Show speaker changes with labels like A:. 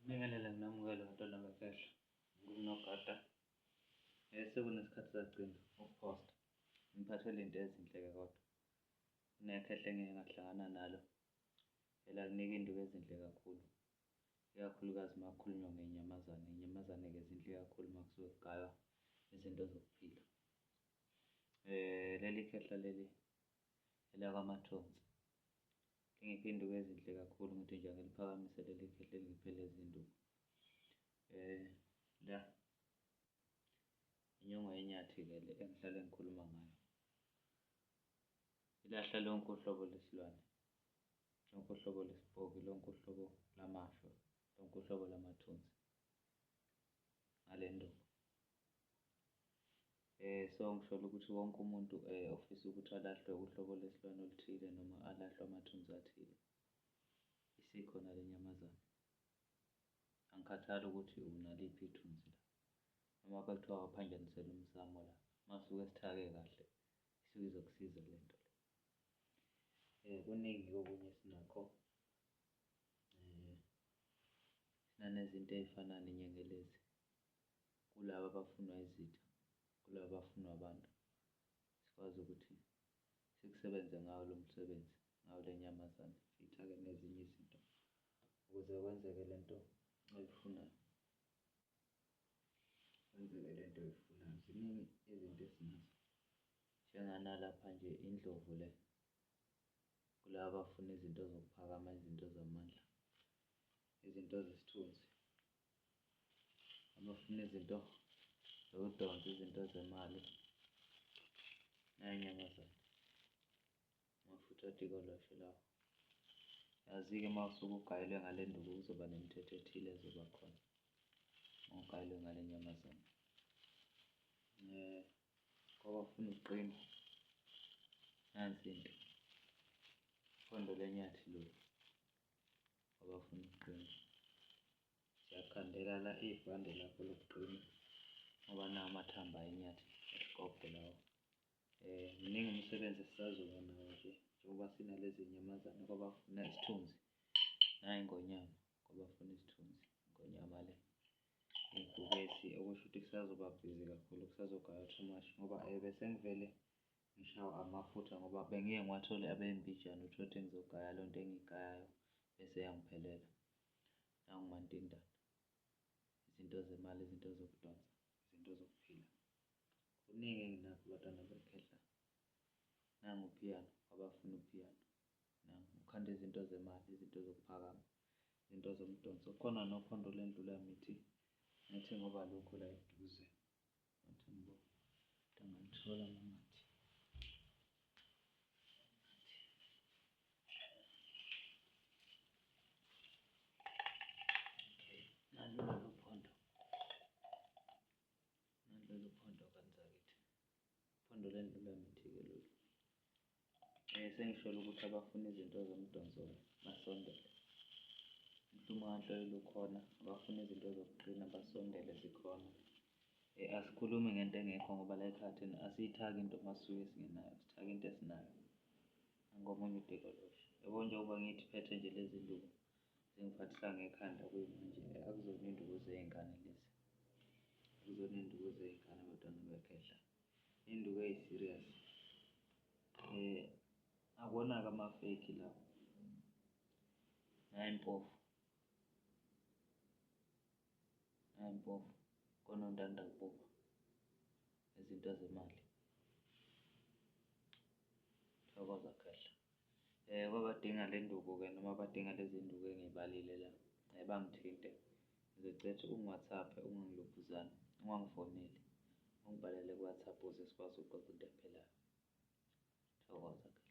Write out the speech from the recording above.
A: Ngibingelele nginamukele bantwana bekhehla, ngingunogada. Sekunesikhathi sagcina ukuphosta. Ngiphathele iy'nto ezinhle-ke kodwa. Kunekhehla engike ngahlangana nalo elakunika iy'nduku ezinhle kakhulu, ikakhulukazi uma kukhulunywa ngey'nyamazane. Iy'nyamazane-ke zinhle kakhulu uma kusuke kugaywa izinto zokuphila. Leli khehla leli elakwaMathonsi, lingiphe iy'nduku ezinhle kakhulu, ngithi nje angiliphakamise leli khehla elingiphe lezi iy'nduku. La, inyongo yenyathi-ke le engihlale ngikhuluma ngayo. Ilahla lonke uhlobo lwesilwane, lonke uhlobo lwesipoki, lonke uhlobo lamashwa, lonke uhlobo lamathunzi ngale nduku. So, ngisholo ukuthi wonke umuntu ofisa ukuthi alahlwe uhlobo lwesilwane oluthile noma alahlwe amathunzi athile, isikhona le nyamazane. Angikhathali ukuthi unaliphi ithunzi la, noma bekuthiwa waphanjaniselwa umsamo la, masuke esithake kahle, isuke izokusiza le nto le. Kuningi-ke okunye esinakho, sinanezinto ey'fana nenyengelezi kulaba abafunwa izitha, kulaba abafunwa abantu, sikwazi ukuthi sikusebenze ngawo lo msebenzi, ngayo le nyamazane, siyithake nezinye izinto ukuze kwenzeke le nto oyifunayo, kwenzeke le nto oyifunayo. Ziningi izinto esinazo, njenganalapha nje indlovu le, kulaba abafuna izinto zokuphakama, izinto zamandla, izinto zesithunzi, abafuna izinto zokudonsa, izinto zemali, nayi inyamazane, amafutha odikoloshe lawa. Yazi-ke uma usuke ugayelwe ngale nduku kuzoba nemithetho ethile ezoba khona uma ugayelwe ngale nyamazane. Kwabafuna ukuqina, nansi into, uphondo lwenyathi lolu, kwabafuna ukuqina. Siyakukhandela la ibhande lakho lokuqina ngoba nawa amathambo enyathi esikobho lawa. Muningi umsebenzi esisazoba nawo nje njengoba sinalezi nyamazane kwabafuna isithunzi, nayi ingonyama kwabafuna isithunzi, ingonyama le, ibhubesi okusho ukuthi kusazoba bhizi kakhulu, kusazogaywa too much ngoba bese ngivele ngishawa amaphutha ngoba bengiye ngiwathole abe yimbijana, uthole ukuthi ngizogaya leyo nto engiyigayayo bese iyangiphelela. Nangu umantindane, izinto zemali, izinto zokudonsa, izinto zokuphila. Kuningi enginakho bantwana bekhehla. Nangu uphiyano, kwabafuna uphiyano. Nangu ukhanda izinto zemali, izinto zokuphakama, izinto zomdonso. Kukhona nophondo lwendlulamithi, ngathi ngoba alukho la eduze. Ngathi ngibo, ngangalithola mangathi. Okay, nalu lolu phondo. Nalu lolu phondo kanzakithi. Uphondo lwendlulamithi-ke lolu. Sengisholo ukuthi abafuna izinto zomdonso basondele. Umhlume kaNhloyela ukhona, abafuna izinto zokuqina basondele zikhona. Asikhulumi ngento engekho ngoba la ekhaya thina asiyithaki into uma sisuke singenayo, sithaka into esinayo. Nangomunye udikoloshe. Yabo njengoba ngithi phethe nje lezi nduku zingiphathisa ngekhanda kuyimanje, akuzona iy'nduku zey'ngane lezi. Akuzona iy'nduku zey'ngane bantwana bekhehla. Iy'nduku eyi-serious. Akuwona-ke ama-fake lawa. Nayi impofu. Nayi impofu. Konontandakubukwa. Izinto zemali. Thokoza khehla. Kwabadinga le nduku-ke noma abadinga lezi nduku engiy'balile la, bangithinte. Ngizocela ukuthi ungi-WhatsApp-e, ungangilokhuzani, ungangifoneli, ungibhalele ku-WhatsApp ukuze sikwazi ukuxoxa into ephilayo. Thokoza khehla.